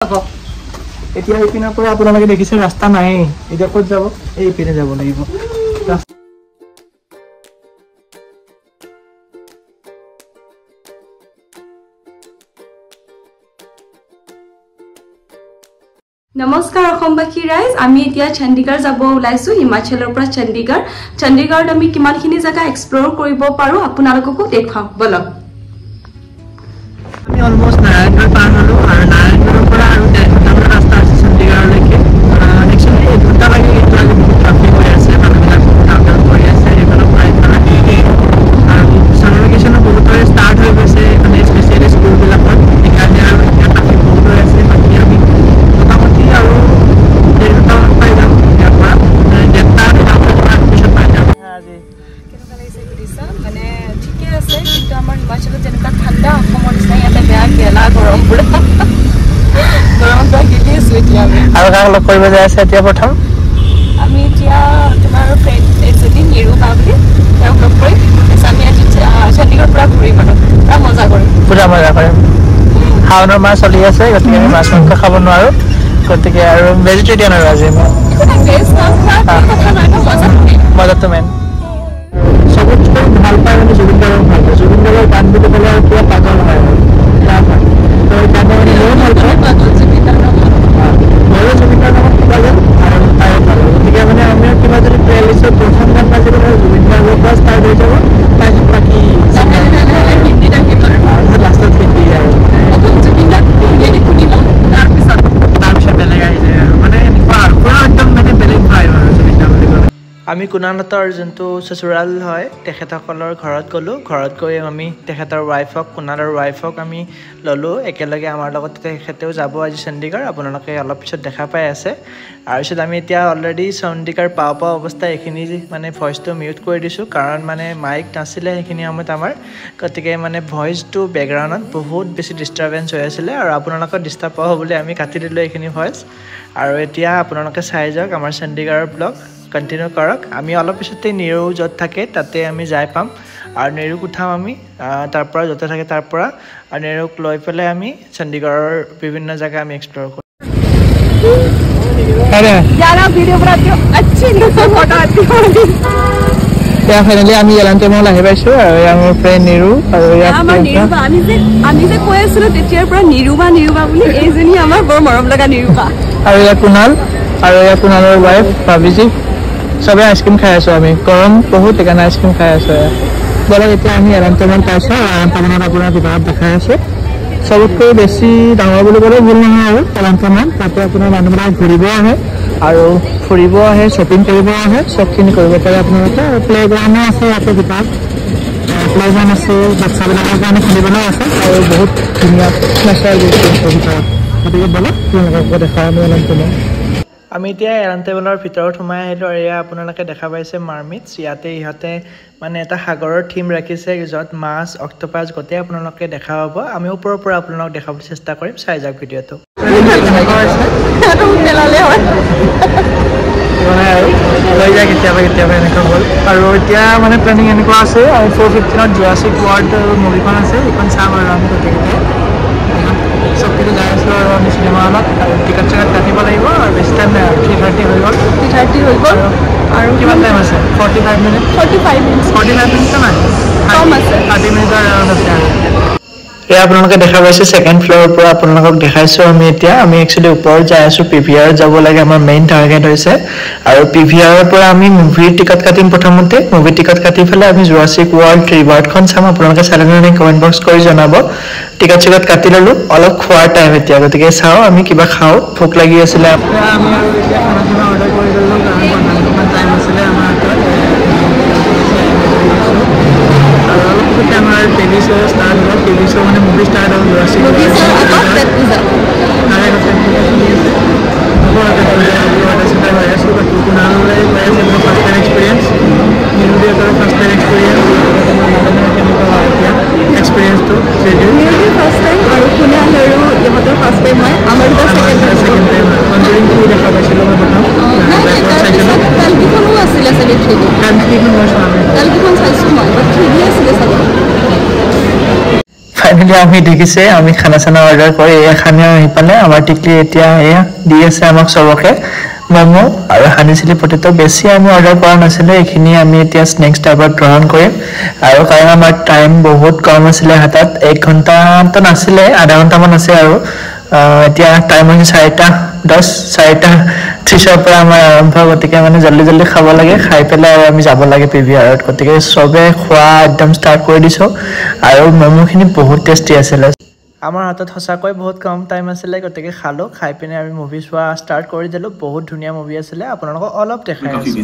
এতিয়া এইপিনৰ পৰা আপোনালোকে দেখিছে ৰাস্তা নাই, এতিয়া ক'ত যাব? এইপিনে যাব লাগিব। নমস্কাৰ অসমবাসী ৰাইজ, আমি এতিয়া চণ্ডীগড় যাব ওলাইছো, হিমাচলৰ পৰা চণ্ডীগড়। চণ্ডীগড়ত আমি কিমানখিনি জেগা এক্সপ্ল'ৰ কৰিব পাৰোঁ আপোনালোককো দেখুৱাম, বলক। আমি অলমষ্ট নাৰায়ণগড় পাৰ হ'লো আৰু নাৰায়ণগড়ৰ পৰা আৰু 1.5 ঘণ্টামান ৰাস্তা আছে চণ্ডীগড়লৈকে। একচুৱেলি 1 ঘণ্টা লাগে, কিন্তু আজি বহুত ট্ৰাফিক হৈ আছে, মানুহবিলাক বহুত আপ ডাউন কৰি আছে এইফালৰ পৰা এইফালে। আৰু ছামাৰ ভেকেশ্যনো বহুতৰে ষ্টাৰ্ট হৈ গৈছে, মানে স্পেচিয়েলি স্কুলবিলাকত, সেইকাৰণে আৰু এতিয়া ট্ৰাফিক বহুত হৈ আছে। বাকী আমি মোটামুটি আৰু 1.5 ঘণ্টামান পাই যাম ইয়াৰ পৰা, মানে 1:30 পিছত পাই যাম। আজি কেনেকুৱা লাগিছে সুধিছা, মানে ঠিকে আছে, কিন্তু আমাৰ হিমাচলত যেনেকুৱা ঠাণ্ডা অসমৰ নিচিনা ইয়াতে বেয়া গেলা গৰম, পুৰা গৰমত পুৰা গেলি আছো এতিয়া আমি। আৰু কাক লগ কৰিব যাই আছে এতিয়া প্ৰথম? আমি এতিয়া তোমাৰ ফ্ৰেণ্ড এজনী নিৰুবা বুলি, তেওঁক লগ কৰিম। তাৰপিছত আমি আজি চণ্ডীগড় পুৰা ঘূৰিম আৰু পুৰা মজা কৰিম। পুৰা মজা কৰিম। শাওনৰ মাহ চলি আছে, গতিকে আমি মাছ মাংস খাব নোৱাৰো, গতিকে আৰু ভেজিটেৰিয়ান আৰু আজি মই একো নাই, ভেজ মাছ খোৱা কথা নহয় ন, মজাটো মেইন। মজাটো মেইন। চবতকৈ ভাল পায় মানে জুবিন গাৰ্গক ভাল পায়। জুবিন গাৰ্গৰ গান বুলি ক'লে আৰু পুৰা পাগল হয় আৰু পুৰা হয়। তো সেইকাৰণে মানে ময়ো ভাল পাওঁ, পাগল জুবিনদাৰ নামত। ময়ো জুবিন দাৰ নামত পাগল আৰু তাইও পাগল। গতিকে মানে আমিও কিবা যদি প্লে লিষ্টত প্ৰথম গান বাজিব জুবিন গাৰ্গৰ পৰা ষ্টাৰ্ট হৈ যাব, তাৰপিছত বাকী লাহে লাহে লাহে লাহে হিন্দীত আহিব আৰু লাষ্টত হিন্দী আৰু প্ৰথম জুবিনদাক হিন্দীত শুনিব, তাৰপিছত তাৰপিছত বেলেগ আহি যায় আৰু মানে এনেকুৱা আৰু পুৰা একদম মানে বেলেগ ভাইব আৰু জুবিন দা বুলি ক'লে। আমি কুণালহঁতৰ যোনটো চচুৰাল হয় তেখেতসকলৰ ঘৰত গ'লোঁ। ঘৰত গৈ আমি তেখেতৰ ৱাইফক, কুণালৰ ৱাইফক আমি ল'লোঁ একেলগে আমাৰ লগত। তেখেতেও যাব আজি চণ্ডীগড়, আপোনালোকে অলপ পিছত দেখা পাই আছে। তাৰপিছত আমি এতিয়া অলৰেডি চণ্ডীগড় পাওঁ পাওঁ অৱস্থা। এইখিনি মানে ভইচটো মিউট কৰি দিছোঁ, কাৰণ মানে মাইক নাছিলে সেইখিনি সময়ত আমাৰ, গতিকে মানে ভইচটো বেকগ্ৰাউণ্ডত বহুত বেছি ডিষ্টাৰ্বেঞ্চ হৈ আছিলে আৰু আপোনালোকৰ ডিষ্টাৰ্ব পাব বুলি আমি কাটি দিলোঁ এইখিনি ভইচ। আৰু এতিয়া আপোনালোকে চাই যাওক আমাৰ চণ্ডীগড়ৰ ব্লগ কণ্টিনিউ কৰক। আমি অলপ পিছতে নিৰু য'ত থাকে তাতে আমি যাই পাম আৰু নেৰুক উঠাম আমি তাৰ পৰা, য'তে থাকে তাৰ পৰা, আৰু নেৰুক লৈ পেলাই আমি চণ্ডীগড়ৰ বিভিন্ন জেগা আমি এক্সপ্ল'ৰ কৰিম। यार आप वीडियो बनाती हो, अच्छी नहीं फोटो आती होगी। এতিয়া ফাইনেলি আমি এলান্তে মল আহি পাইছোঁ আৰু এয়া মোৰ ফ্ৰেণ্ড নিৰু আৰু এয়া আমাৰ নিৰুবা, আমি যে কৈ আছিলো তেতিয়াৰ পৰা নিৰুবা নিৰুবা বুলি, এইজনী আমাৰ বৰ মৰম লগা নিৰুবা। আৰু এয়া কুণাল আৰু এয়া কুণালৰ ৱাইফ ভাবিজি। চবে আইচক্ৰীম খাই আছোঁ আমি, গৰম বহুত সেইকাৰণে আইচক্ৰীম খাই আছোঁ। এয়া বলক, এতিয়া আমি এলান্তে মল পাইছোঁ আৰু এলান্তে মলত আপোনাৰ ভিতৰত দেখাই আছোঁ। চবতকৈ বেছি ডাঙৰ বুলি ক'লেও ভুল নহয় আৰু এলান্তে মল। তাতে আপোনাৰ মানুহবিলাক ঘূৰিব আহে আৰু ফুৰিব আহে, শ্বপিং কৰিব আহে, চবখিনি কৰিব পাৰে আপোনালোকে। আৰু প্লে গ্ৰাউণ্ডো আছে ইয়াতে ভিতৰত, প্লে গ্ৰাউণ্ড আছে বাচ্ছাবিলাকৰ কাৰণে খেলিবলৈও আছে আৰু বহুত ধুনীয়া নেচাৰেল ভিতৰত। গতিকে বলক, আপোনালোকক দেখাওঁ আমি এলান্তে মল। আমি এতিয়া এলান্তে মলৰ ভিতৰত সোমাই আহিলোঁ আৰু এয়া আপোনালোকে দেখা পাইছে মাৰ্মিটছ। ইয়াতে ইহঁতে মানে এটা সাগৰৰ থিম ৰাখিছে, য'ত মাছ, অক্টোপাছ গোটেই আপোনালোকে দেখা পাব। আমি ওপৰৰ পৰা আপোনালোকক দেখাবলৈ চেষ্টা কৰিম, চাই যাওক ভিডিঅ'টো। পেলালে হয় মানে আৰু লৈ যায় কেতিয়াবা কেতিয়াবা এনেকুৱা হ'ল। আৰু এতিয়া মানে প্লেনিং এনেকুৱা আছে, আৰু 4:15ত জুৰাছিক ৱৰ্ল্ড মুভিখন আছে, সেইখন চাম আৰু আমি গোটেইকেইটাই চবকেইটা যাই আছোঁ আৰু আমি চিনেমা হলত। আৰু টিকট চিকট কাটিব লাগিব আৰু বেছি টাইম নাই আৰু 3:30 হৈ গ'ল। 3:30 হৈ গ'ল আৰু কিমান টাইম আছে? 45 minute. 45 minutes. 45 minute নাই, কম আছে। 30 মিনিটৰ এৰাউণ্ড আছে। আৰু এয়া আপোনালোকে দেখা পাইছে ছেকেণ্ড ফ্ল'ৰৰ পৰা আপোনালোকক দেখাইছোঁ আমি। এতিয়া আমি একচুৱেলি ওপৰত যাই আছোঁ, পি ভি আৰত যাব লাগে, আমাৰ মেইন টাৰ্গেট হৈছে। আৰু পি ভি আৰৰ পৰা আমি মুভিৰ টিকট কাটিম প্ৰথমতে। মুভি টিকট কাটি পেলাই আমি জুৰাছিক ৱৰ্ল্ড ৰিবাৰ্থখন চাম। আপোনালোকে চালে নে কমেণ্ট বক্স কৰি জনাব। টিকট চিকট কাটি ল'লোঁ, অলপ খোৱাৰ টাইম এতিয়া, গতিকে চাওঁ আমি কিবা খাওঁ, ভোক লাগি আছিলে। আমি আৰু এতিয়া খানা চানা অৰ্ডাৰ কৰি ল'লোঁ, কাৰণ টাইম আছিলে আমাৰ হাতত। আৰু অলপ পিছতে আমাৰ টিভি শ্ব' ষ্টাৰ্ট হ'ব, টিভি শ্ব' মানে মুভি ষ্টাৰ্ট হ'ব জুৰাছিক মুভি চোৱাৰ আগত পেট পূজা। তাৰে কথা চলি আছে, হ'ব অৰ্ডাৰ চৰ্ডাৰ হৈ আছোঁ। বাকী কুণাললৈ গৈ আছে মোৰ ফাৰ্ষ্ট টাইম এক্সপিৰিয়েঞ্চ, নিৰুদেউতাৰো ফাৰ্ষ্ট টাইম এক্সপিৰিয়েঞ্চ। নাজানো কেনেকুৱা হয় এতিয়া এক্সপিৰিয়েঞ্চটো। নিৰুদি ফাৰ্ষ্ট টাইম আৰু কুণাল আৰু ইহঁতৰ ফাৰ্ষ্ট টাইম হয়, আমাৰ দুটা second time. Second time conjuring 2 দেখা পাইছিলোঁ মই প্ৰথম। নাই নাই, তাৰপিছত কালকিখনো আছিলে চাগে 3D। কালকিখন মই চোৱা নাই। কালকিখন চাইছোঁ মই, বাট 3D আছিলে চাগে। ফাইনেলি ফাইনেলি আমি দেখিছে আমি খানা চানা অৰ্ডাৰ কৰি এয়া খানা আহি পালে। আমাৰ টিকলি এতিয়া এয়া দি আছে আমাক চবকে ম'ম' আৰু হানি চিলি পটেটো। বেছি আমি অৰ্ডাৰ কৰা নাছিলোঁ, এইখিনি আমি এতিয়া স্নেক্স টাইপত গ্ৰহণ কৰিম। আৰু কাৰণ আমাৰ টাইম বহুত কম আছিলে হাতত, 1 ঘণ্টাতো নাছিলে, আধা ঘণ্টামান আছে। আৰু এতিয়া টাইম হৈছে 4:10, 4:30ৰ পৰা আমাৰ আৰম্ভ, গতিকে মানে জল্দি জল্দি খাব লাগে, খাই পেলাই আৰু আমি যাব লাগে পি ভি আৰত। গতিকে চবে খোৱা একদম ষ্টাৰ্ট কৰি দিছোঁ। আৰু ম'ম'খিনি বহুত টেষ্টি আছিলে। আমাৰ হাতত সঁচাকৈ বহুত কম টাইম আছিলে, গতিকে খালোঁ, খাই পিনে আমি মুভি চোৱা ষ্টাৰ্ট কৰি দিলোঁ। বহুত ধুনীয়া মুভি আছিলে, আপোনালোকক অলপ দেখাই আছোঁ।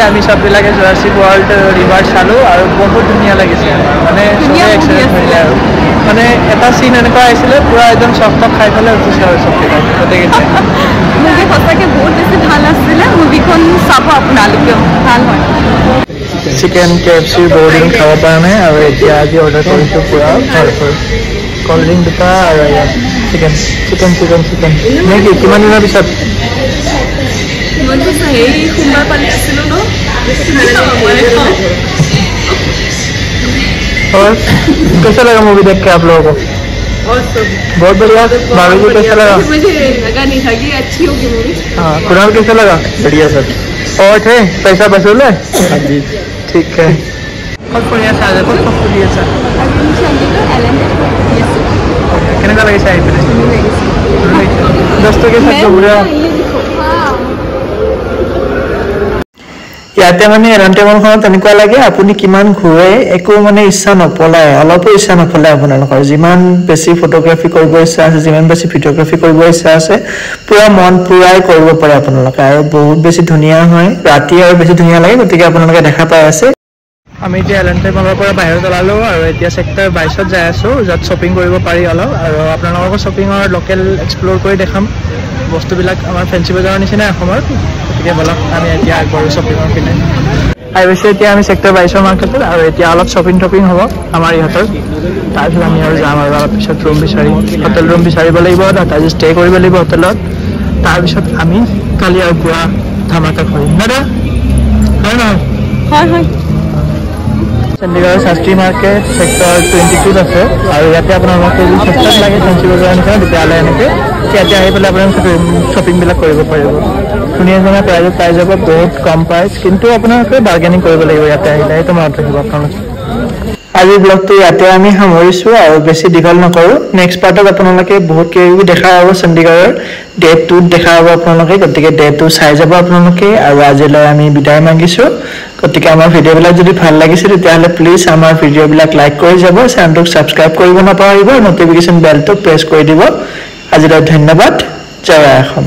আমি চববিলাকে জুৰাছিক ৱৰ্ল্ড ৰিভাৰ চালোঁ আৰু বহুত ধুনীয়া লাগিছে আমাৰ, মানে চবেই এক্সাইটেড হৈছিলে। আৰু মানে এটা চিন এনেকুৱা আহিছিলে, পূৰা একদম চক টক খাই পেলাই উঠিছে আৰু চববিলাক গোটেইকেইটাই। মুভি সঁচাকৈ বহুত বেছি ভাল আছিলে, মুভিখন চাব আপোনালোকেও, ভাল হয়। চিকেন কে এফ চি বহুত দিন খাব পৰা নাই আৰু এতিয়া আজি অৰ্ডাৰ কৰিছোঁ পূৰা ভৰপূৰ কল্ড ড্ৰিংক দুটা আৰু ইয়াত চিকেন চিকেন চিকেন চিকেন নে কি? কিমান দিনৰ পিছত? और कैसा लगा मूवी देख के आप लोगों को? बहुत बढ़िया। भाभी जी कैसा लगा? मुझे लगा नहीं था कि अच्छी होगी मूवी। हाँ, कुणाल कैसा लगा? बढ़िया सर। और थे पैसा वसूल है? हाँ जी ठीक है। ক'ত ফুৰি আছা আজি? ক'ত ক'ত ফুৰি আছা? কেনেকুৱা লাগিছে আহি পেলাই? দোস্তোं के साथ घूम रहे हो? ইয়াতে মানে এলান্টে মলখনত এনেকুৱা লাগে আপুনি কিমান ঘূৰে একো মানে ইচ্ছা নপলায়, অলপো ইচ্ছা নপলায় আপোনালোকৰ। যিমান বেছি ফটোগ্ৰাফী কৰিব ইচ্ছা আছে, যিমান বেছি ভিডিঅ'গ্ৰাফী কৰিব ইচ্ছা আছে, পূৰা মন পূৰাই কৰিব পাৰে আপোনালোকে। আৰু বহুত বেছি ধুনীয়া হয়, ৰাতি আৰু বেছি ধুনীয়া লাগে, গতিকে আপোনালোকে দেখা পাই আছে। আমি এতিয়া এলান্টে মলৰ পৰা বাহিৰত ওলালোঁ আৰু এতিয়া ছেক্টৰ 22ত যাই আছোঁ, য'ত শ্বপিং কৰিব পাৰি অলপ। আৰু আপোনালোককো শ্বপিঙৰ লোকেল এক্সপ্ল'ৰ কৰি দেখাম বস্তুবিলাক, আমাৰ ফেঞ্চি বজাৰৰ নিচিনাই অসমৰ। গতিকে ব'লক আমি এতিয়া আগবাঢ়ো শ্বপিঙৰ পিনে। আহি পাইছোঁ এতিয়া আমি ছেক্টৰ 22ৰ মাৰ্কেটত আৰু এতিয়া অলপ শ্বপিং টপিং হ'ব আমাৰ ইহঁতৰ। তাৰপিছত আমি আৰু যাম আৰু অলপ পিছত ৰুম বিচাৰি, হোটেল ৰুম বিচাৰিব লাগিব, তাত আজি ষ্টে কৰিব লাগিব হোটেলত। তাৰপিছত আমি কালি আৰু পূৰা ধামাকা কৰিম। দাদা হয় নহয়? হয় হয়। চণ্ডীগড়ৰ শাস্ত্ৰী মাৰ্কেট ছেক্টৰ 22ত আছে আৰু ইয়াতে আপোনালোকে যদি সস্তাত লাগে ফেঞ্চি বজাৰৰ নিচিনা, তেতিয়াহ'লে এনেকৈ ইয়াতে আহি পেলাই আপোনালোকে শ্বপিংবিলাক কৰিব পাৰিব। ধুনীয়া ধুনীয়া প্ৰাইজত পাই যাব, বহুত কম প্ৰাইচ, কিন্তু আপোনালোকে বাৰ্গেনিং কৰিব লাগিব ইয়াতে আহিলে, সেইটো মনত ৰাখিব আপোনালোকে। আজিৰ ব্লগটো ইয়াতে আমি সামৰিছোঁ আৰু বেছি দীঘল নকৰোঁ। নেক্সট পাৰ্টত আপোনালোকে বহুত কিবা কিবি দেখা পাব, চণ্ডীগড়ৰ ডে 2ত দেখা পাব আপোনালোকে, গতিকে ডে 2 চাই যাব আপোনালোকে। আৰু আজিলৈ আমি বিদায় মাগিছোঁ। গতিকে আমাৰ ভিডিঅ'বিলাক যদি ভাল লাগিছে তেতিয়াহ'লে প্লিজ আমাৰ ভিডিঅ'বিলাক লাইক কৰি যাব, চেনেলটোক ছাবস্ক্ৰাইব কৰিব নাপাহৰিব, নটিফিকেশ্যন বেলটো প্ৰেছ কৰি দিব। আজিলৈ ধন্যবাদ, জয় আই অসম।